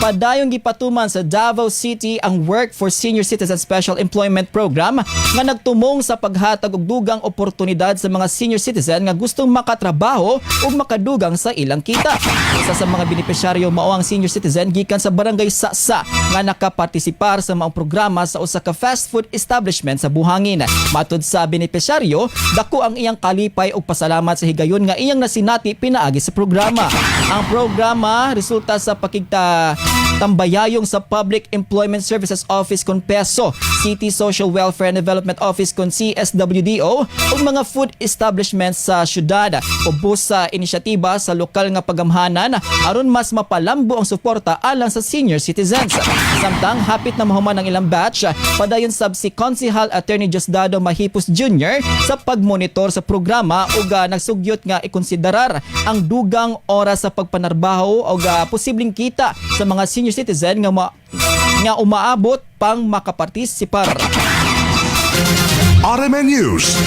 Padayong gipatuman sa Davao City ang Work for Senior Citizen Special Employment Program nga nagtumong sa paghatag og dugang oportunidad sa mga senior citizen nga gustong makatrabaho ug makadugang sa ilang kita. Isa sa mga benepisyaryo mao ang senior citizen gikan sa Barangay Sasa nga nakapartisipar sa maong programa sa usa ka fast food establishment sa Buhangin. Matud sa benepisyaryo, dako ang iyang kalipay ug pasalamat sa higayon nga iyang nasinati pinaagi sa programa. Ang programa resulta sa pakigta tambayayong sa Public Employment Services Office kon PESO, City Social Welfare and Development Office kon CSWDO ug mga food establishments sa syudad. Ubos sa inisyatiba sa lokal nga pagamhanan aron mas mapalambo ang suporta alang sa senior citizens. Samtang hapit na mahuman ang ilang batch, padayon sab si Konsehal Attorney Diosdado Mahipus Jr. sa pagmonitor sa programa ug nagsugyot nga ikonsiderar ang dugang oras sa pagpanarbaho o posibleng kita sa mga senior citizen nga umaabot pang makapartisipar. RMN News.